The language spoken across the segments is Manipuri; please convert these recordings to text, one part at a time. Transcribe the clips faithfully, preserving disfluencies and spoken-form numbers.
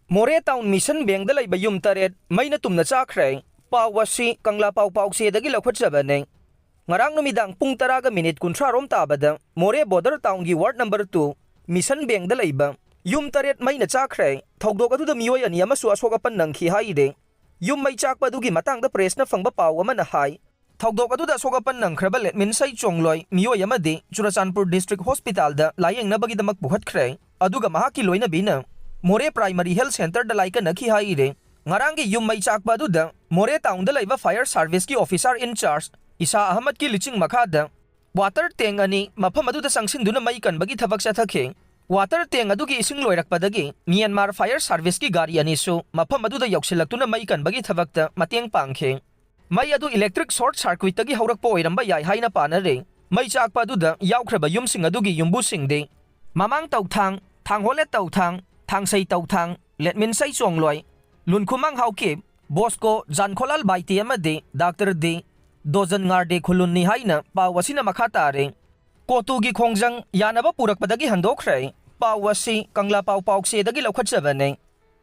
ꯃꯣꯔꯦ ꯇꯥꯎꯟ ꯃꯤꯁꯟ ꯕꯦꯡꯗ ꯂꯩꯕ ꯌꯨꯝ ꯇꯔꯦꯠ ꯃꯩꯅ ꯇꯨꯝꯅ ꯆꯥꯈ꯭ꯔꯦ꯫ ꯄꯥꯎ ꯑꯁꯤ ꯀꯪꯂꯥ ꯄꯥꯎ ꯄꯥꯎꯆꯦꯗꯒꯤ ꯂꯧꯈꯠꯆꯕꯅꯦ꯫ ꯉꯔꯥꯡ ꯅꯨꯃꯤꯗꯥꯡ ꯄꯨꯡ ꯇꯔꯥꯒ ꯃꯤꯅꯤꯠ ꯀꯨꯟꯊ꯭ꯔꯥ ꯔꯣꯝ ꯇꯥꯕꯗ ꯃꯣꯔꯦ ꯕꯣꯔꯗꯔ ꯇꯥꯎꯟꯒꯤ ꯋꯥꯔꯗ ꯅꯝꯕꯔ ꯇꯨ ꯃꯤꯁꯟ ꯕꯦꯡꯗ ꯂꯩꯕ ꯌꯨꯝ ꯇꯔꯦꯠ ꯃꯩꯅ ꯆꯥꯈ꯭ꯔꯦ꯫ ꯊꯧꯗꯣꯛ ꯑꯗꯨꯗ ꯃꯤꯑꯣꯏ ꯑꯅꯤ ꯑꯃꯁꯨ ꯑꯁꯣꯛ ꯑꯄꯟ ꯅꯪꯈꯤ ꯍꯥꯏꯔꯦ꯫ ꯌꯨꯝ ꯃꯩ ꯆꯥꯛꯄ ꯑꯗꯨꯒꯤ ꯃꯇꯥꯡꯗ ꯄ꯭ꯔꯦꯁꯅ ꯐꯪꯕ ꯄꯥꯎ ꯑꯃꯅ ꯍꯥꯏ, ꯊꯧꯗꯣꯛ ꯑꯗꯨꯗ ꯑꯁꯣꯛ ꯑꯄꯟ ꯅꯪꯈ꯭ꯔꯕ ꯂꯦꯠꯃꯤꯟꯁꯩ ꯆꯣꯡꯂꯣꯏ ꯃꯤꯑꯣꯏ ꯑꯃꯗꯤ ꯆꯨꯔꯆꯥꯟꯄꯨꯔ ꯗꯤꯁꯇ꯭ꯔꯤꯛ ꯍꯣꯁꯄꯤꯇꯥꯜꯗ ꯂꯥꯌꯦꯡꯅꯕꯒꯤꯗꯃꯛ ꯄꯨꯈꯠꯈ꯭ꯔꯦ꯫ ꯑꯗꯨꯒ ꯃꯍꯥꯛꯀꯤ ꯂꯣꯏꯅꯕꯤꯅ ꯃꯣꯔꯦ ꯄ꯭ꯔꯥꯏꯃꯔꯤ ꯍꯦꯜꯊ ꯁꯦꯟꯇꯔꯗ ꯂꯥꯏꯀꯠꯅꯈꯤ ꯍꯥꯏꯔꯦ꯫ ꯉꯔꯥꯡꯒꯤ ꯌꯨꯝ ꯃꯩ ꯆꯥꯛꯄ ꯑꯗꯨꯗ ꯃꯣꯔꯦ ꯇꯥꯎꯟꯗ ꯂꯩꯕ ꯐꯥꯌꯔ ꯁꯥꯔꯚꯤꯁꯀꯤ ꯑꯣꯐꯤꯁꯥꯔ ꯏꯟꯆꯥꯔꯖ ꯏꯁꯥ ꯑꯍꯃꯗꯀꯤ ꯂꯤꯆꯤꯡ ꯃꯈꯥꯗ ꯋꯥꯇꯔ ꯇꯦꯡ ꯑꯅꯤ ꯃꯐꯝ ꯑꯗꯨꯗ ꯆꯪꯁꯤꯟꯗꯨꯅ ꯃꯩ ꯀꯟꯕꯒꯤ ꯊꯕꯛ ꯆꯠꯊꯈꯤ꯫ ꯋꯥꯇꯔ ꯇꯦꯡ ꯑꯗꯨꯒꯤ ꯏꯁꯤꯡ ꯂꯣꯏꯔꯛꯄꯗꯒꯤ ꯃ꯭ꯌꯥꯟꯃꯥꯔ ꯐꯥꯌꯔ ꯁꯥꯔꯚꯤꯁꯀꯤ ꯒꯥꯔꯤ ꯑꯅꯤꯁꯨ ꯃꯐꯝ ꯑꯗꯨꯗ ꯌꯧꯁꯤꯜꯂꯛꯇꯨꯅ ꯃꯩ ꯀꯟꯕꯒꯤ ꯊꯕꯛꯇ ꯃꯇꯦꯡ ꯄꯥꯡꯈꯤ꯫ ꯃꯩ ꯑꯗꯨ ꯏꯂꯦꯛꯇ꯭ꯔꯤꯛ ꯁꯣꯔꯠ ꯁꯥꯔꯀ꯭ꯋꯤꯠꯇꯒꯤ ꯍꯧꯔꯛꯄ ꯑꯣꯏꯔꯝꯕ ꯌꯥꯏ ꯍꯥꯏꯅ ꯄꯥꯅꯔꯤ꯫ ꯃꯩ ꯆꯥꯛꯄ ꯑꯗꯨꯗ ꯌꯥꯎꯈ꯭ꯔꯕ ꯌꯨꯝꯁꯤꯡ ꯑꯗꯨꯒꯤ ꯌꯨꯝꯕꯨꯁꯤꯡꯗꯤ ꯃꯃꯥꯡ ꯇꯧꯊꯥꯡ, ꯊꯥꯡꯍꯣꯂꯦꯠ ꯇꯧꯊꯥꯡ, ꯊꯥꯡꯁꯩ ꯇꯧꯊꯥꯡ, ꯂꯦꯠꯃꯤꯟꯁꯩ ꯆꯣꯡꯂꯣꯏ, ꯂꯨꯟꯈꯨꯃꯥꯡ ꯍꯥꯎꯀꯤꯞ, ꯕꯣꯁꯀꯣ ꯖꯥꯟꯈꯣꯂꯥꯜ ꯕꯥꯏꯇꯤ ꯑꯃꯗꯤ ꯗꯥꯛꯇꯔ ꯗꯤ ꯗꯣꯖꯟ ꯉꯥꯔꯗꯦ ꯈꯨꯂꯨꯟꯅꯤ ꯍꯥꯏꯅ ꯄꯥꯎ ꯑꯁꯤꯅ ꯃꯈꯥ ꯇꯥꯔꯦ꯫ ꯀꯣꯇꯨꯒꯤ ꯈꯣꯡꯖꯪ ꯌꯥꯅꯕ ꯄꯨꯔꯛꯄꯗꯒꯤ ꯍꯟꯗꯣꯛꯈ꯭ꯔꯦ꯫ ꯄꯥꯎ ꯑꯁꯤ ꯀꯪꯂꯥ ꯄꯥꯎ ꯄꯥꯎꯆꯦꯗꯒꯤ ꯂꯧꯈꯠꯆꯕꯅꯦ꯫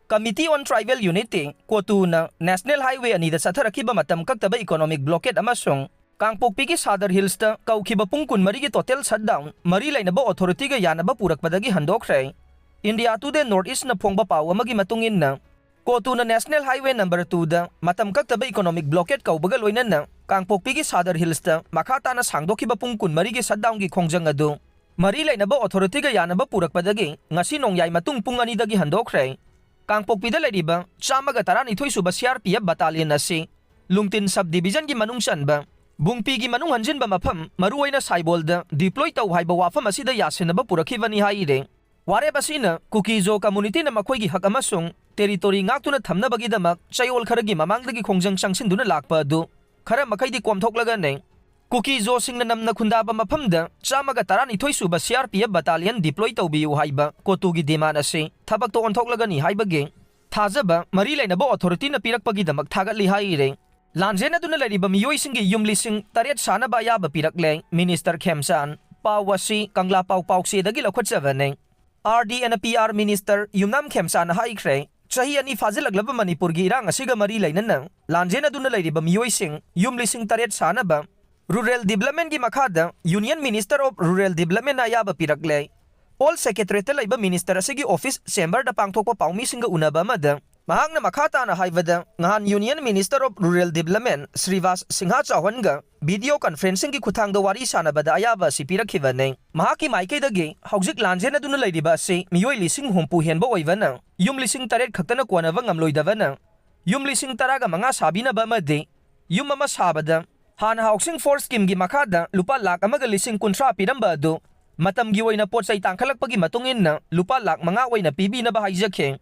Committee on Tribal Unity, ꯀꯣꯇꯨꯅ National Highway ꯑꯅꯤꯗ ꯆꯠꯊꯔꯛꯈꯤꯕ ꯃꯇꯝ ꯀꯛꯇꯕ economic blockade ꯑꯃꯁꯨꯡ ꯀꯥꯡꯄꯣꯛꯄꯤꯒꯤ ꯁꯥꯗꯔ ꯍꯤꯜꯁꯇ ꯀꯧꯈꯤꯕ ꯄꯨꯡ ꯀꯨꯟꯃꯔꯤꯒꯤ total shutdown ꯃꯔꯤ ꯂꯩꯅꯕ ꯑꯣꯊꯣꯔꯤꯇꯤꯒ ꯌꯥꯅꯕ ꯄꯨꯔꯛꯄꯗꯒꯤ ꯍꯟꯗꯣꯛꯈ꯭ꯔꯦ꯫ India Today North Eastꯅ ꯐꯣꯡꯕ ꯄꯥꯎ ꯑꯃꯒꯤ ꯃꯇꯨꯡ ꯏꯟꯅ, ꯀꯣꯇꯨꯅ National Highway number twoꯗ ꯃꯇꯝ ꯀꯛꯇꯕ economic blockade ꯀꯧꯕꯒ ꯂꯣꯏꯅꯅ ꯀꯥꯡꯄꯣꯛꯄꯤꯒꯤ ꯁꯥꯗꯔ ꯍꯤꯜꯁꯇ ꯃꯈꯥ ꯇꯥꯅ ꯁꯥꯡꯗꯣꯛꯈꯤꯕ ꯄꯨꯡ ꯀꯨꯟꯃꯔꯤꯒꯤ shutdownꯒꯤ ꯈꯣꯡꯖꯪ ꯑꯗꯨ ꯃꯔꯤ ꯂꯩꯅꯕ ꯑꯣꯊꯣꯔꯤꯇꯤꯒ ꯌꯥꯅꯕ ꯄꯨꯔꯛꯄꯗꯒꯤ ꯉꯁꯤ ꯅꯣꯡꯌꯥꯏ ꯃꯇꯨꯡ ꯄꯨꯡ ꯑꯅꯤꯗꯒꯤ ꯍꯟꯗꯣꯛꯈ꯭ꯔꯦ꯫ ꯀꯥꯡꯄꯣꯛꯄꯤꯗ ꯂꯩꯔꯤꯕ ꯆꯥꯝꯃꯒ ꯇꯔꯥꯅꯤꯊꯣꯏ ꯁꯨꯕ C R P F battalion ꯑꯁꯤ ꯂꯨꯡꯇꯤꯟ sub divisionꯒꯤ ꯃꯅꯨꯡ ꯆꯟꯕ ꯕꯨꯡꯄꯤꯒꯤ ꯃꯅꯨꯡ ꯍꯟꯖꯤꯟꯕ ꯃꯐꯝ, ꯃꯔꯨꯑꯣꯏꯅ ꯁꯥꯏꯕꯣꯜꯗ deploy ꯇꯧ ꯍꯥꯏꯕ ꯋꯥꯐꯝ ꯑꯁꯤꯗ ꯌꯥꯁꯤꯟꯅꯕ ꯄꯨꯔꯛꯈꯤꯕꯅꯤ ꯍꯥꯏꯔꯦ꯫ ꯋꯥꯔꯦꯞ ꯑꯁꯤꯅ ꯀꯨꯀꯤ-ꯖꯣ communityꯅ ꯃꯈꯣꯏꯒꯤ ꯍꯛ ꯑꯃꯁꯨꯡ territory ꯉꯥꯛꯇꯨꯅ ꯊꯝꯅꯕꯒꯤꯗꯃꯛ ꯆꯌꯣꯜ ꯈꯔꯒꯤ ꯃꯃꯥꯡꯗꯒꯤ ꯈꯣꯡꯖꯪ ꯆꯪꯁꯤꯟꯗꯨꯅ ꯂꯥꯛꯄ ꯑꯗꯨ ꯈꯔ ꯃꯈꯩꯗꯤ ꯀꯣꯝꯊꯣꯛꯂꯒꯅꯤ꯫ ꯀꯨꯀꯤ-ꯖꯣꯁꯤꯡꯅ ꯅꯝꯅ ꯈꯨꯟꯗꯥꯕ ꯃꯐꯝꯗ ꯆꯥꯝꯃꯒ ꯇꯔꯥꯅꯤꯊꯣꯏ ꯁꯨꯕ C R P F battalion deploy ꯇꯧꯕꯤꯌꯨ ꯍꯥꯏꯕ ꯀꯣꯇꯨꯒꯤ demand ꯑꯁꯤ ꯊꯕꯛꯇ ꯑꯣꯟꯊꯣꯛꯂꯒꯅꯤ ꯍꯥꯏꯕꯒꯤ ꯊꯥꯖꯕ ꯃꯔꯤ ꯂꯩꯅꯕ ꯑꯣꯊꯣꯔꯤꯇꯤꯅ ꯄꯤꯔꯛꯄꯒꯤꯗꯃꯛ ꯊꯥꯒꯠꯂꯤ ꯍꯥꯏꯔꯦ꯫ ꯂꯥꯟꯖꯦꯟꯅꯗꯨꯅ ꯂꯩꯔꯤꯕ ꯃꯤꯑꯣꯏꯁꯤꯡꯒꯤ ꯌꯨꯝ ꯂꯤꯁꯤꯡ ꯇꯔꯦꯠ ꯁꯥꯅꯕ ꯑꯌꯥꯕ ꯄꯤꯔꯛꯂꯦ ꯃꯤꯅꯤꯁꯇꯔ ꯈꯦꯝꯆꯥꯟ꯫ ꯄꯥꯎ ꯑꯁꯤ ꯀꯪꯂꯥ ꯄꯥꯎ ꯄꯥꯎꯆꯦꯗꯒꯤ ꯂꯧꯈꯠꯆꯕꯅꯤ꯫ R D and P R minister ꯌꯨꯝꯅꯥꯝ ꯈꯦꯝꯆꯥꯟꯅ ꯍꯥꯏꯈ꯭ꯔꯦ, ꯆꯍꯤ ꯑꯅꯤ ꯐꯥꯖꯤꯜꯂꯛꯂꯕ ꯃꯅꯤꯄꯨꯔꯒꯤ ꯏꯔꯥꯡ ꯑꯁꯤꯒ ꯃꯔꯤ ꯂꯩꯅꯅ ꯂꯥꯟꯖꯦꯟꯅꯗꯨꯅ ꯂꯩꯔꯤꯕ ꯃꯤꯑꯣꯏꯁꯤꯡ ꯌꯨꯝ ꯂꯤꯁꯤꯡ ꯇꯔꯦꯠ ꯁꯥꯅꯕ Rural Developmentꯀꯤ ꯃꯈꯥꯗ Union Minister of Rural Developmentꯅ ꯑꯌꯥꯕ ꯄꯤꯔꯛꯂꯦ꯫ All Secretariatꯇ ꯂꯩꯕ minister ꯑꯁꯤꯒꯤ office chamberꯗ ꯄꯥꯡꯊꯣꯛꯄ ꯄꯥꯎꯃꯤꯁꯤꯡꯒ ꯎꯅꯕ ꯑꯃꯗ ꯃꯍꯥꯛꯅ ꯃꯈꯥ ꯇꯥꯅ ꯍꯥꯏꯕꯗ, ꯉꯍꯥꯟ Union Minister of Rural Development ꯁ꯭ꯔꯤꯕꯥꯁ Singh ꯆꯧꯍꯥꯟꯒ video conferencingꯒꯤ ꯈꯨꯠꯊꯥꯡꯗ ꯋꯥꯔꯤ ꯁꯥꯟꯅꯕꯗ ꯑꯌꯥꯕ ꯑꯁꯤ ꯄꯤꯔꯛꯈꯤꯕꯅꯤ꯫ ꯃꯍꯥꯛꯀꯤ ꯃꯥꯏꯀꯩꯗꯒꯤ ꯍꯧꯖꯤꯛ ꯂꯥꯟꯖꯦꯟꯅꯗꯨꯅ ꯂꯩꯔꯤꯕ ꯑꯁꯤ ꯃꯤꯑꯣꯏ ꯂꯤꯁꯤꯡ ꯍꯨꯝꯐꯨ ꯍꯦꯟꯕ ꯑꯣꯏꯕꯅ ꯌꯨꯝ ꯂꯤꯁꯤꯡ ꯇꯔꯦꯠ ꯈꯛꯇꯅ ꯀꯣꯟꯅꯕ ꯉꯝꯂꯣꯏꯗꯕꯅ ꯌꯨꯝ ꯂꯤꯁꯤꯡ ꯇꯔꯥꯒ ꯃꯉꯥ ꯁꯥꯕꯤꯅꯕ ꯑꯃꯗꯤ ꯌꯨꯝ ꯑꯃ ꯁꯥꯕꯗ ꯍꯥꯟꯅ Housing Force Schemeꯒꯤ ꯃꯈꯥꯗ ꯂꯨꯄꯥ ꯂꯥꯈ ꯑꯃꯒ ꯂꯤꯁꯤꯡ ꯀꯨꯟꯊ꯭ꯔꯥ ꯄꯤꯔꯝꯕ ꯑꯗꯨ ꯃꯇꯝꯒꯤ ꯑꯣꯏꯅ ꯄꯣꯠ ꯆꯩ ꯇꯥꯡꯈꯠꯂꯛꯄꯒꯤ ꯃꯇꯨꯡ ꯏꯟꯅ ꯂꯨꯄꯥ ꯂꯥꯈ ꯃꯉꯥ ꯑꯣꯏꯅ ꯄꯤꯕꯤꯅꯕ ꯍꯥꯏꯖꯈꯤ꯫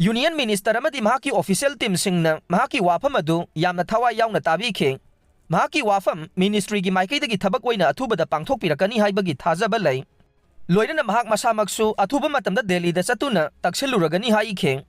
Union Minister ꯑꯃꯗꯤ ꯃꯍꯥꯛꯀꯤ official teamꯁꯤꯡꯅ ꯃꯍꯥꯛꯀꯤ ꯋꯥꯐꯝ ꯑꯗꯨ ꯌꯥꯝꯅ ꯊꯋꯥꯏ ꯌꯥꯎꯅ ꯇꯥꯕꯤꯈꯤ꯫ ꯃꯍꯥꯛꯀꯤ ꯋꯥꯐꯝ ministryꯒꯤ ꯃꯥꯏꯀꯩꯗꯒꯤ ꯊꯕꯛ ꯑꯣꯏꯅ ꯑꯊꯨꯕꯗ ꯄꯥꯡꯊꯣꯛꯄꯤꯔꯛꯀꯅꯤ ꯍꯥꯏꯕꯒꯤ ꯊꯥꯖꯕ ꯂꯩ꯫ ꯂꯣꯏꯅꯅ ꯃꯍꯥꯛ ꯃꯁꯥꯃꯛꯁꯨ ꯑꯊꯨꯕ ꯃꯇꯝꯗ ꯗꯦꯜꯂꯤꯗ ꯆꯠꯇꯨꯅ ꯇꯛꯁꯤꯜꯂꯨꯔꯒꯅꯤ ꯍꯥꯏꯈꯤ꯫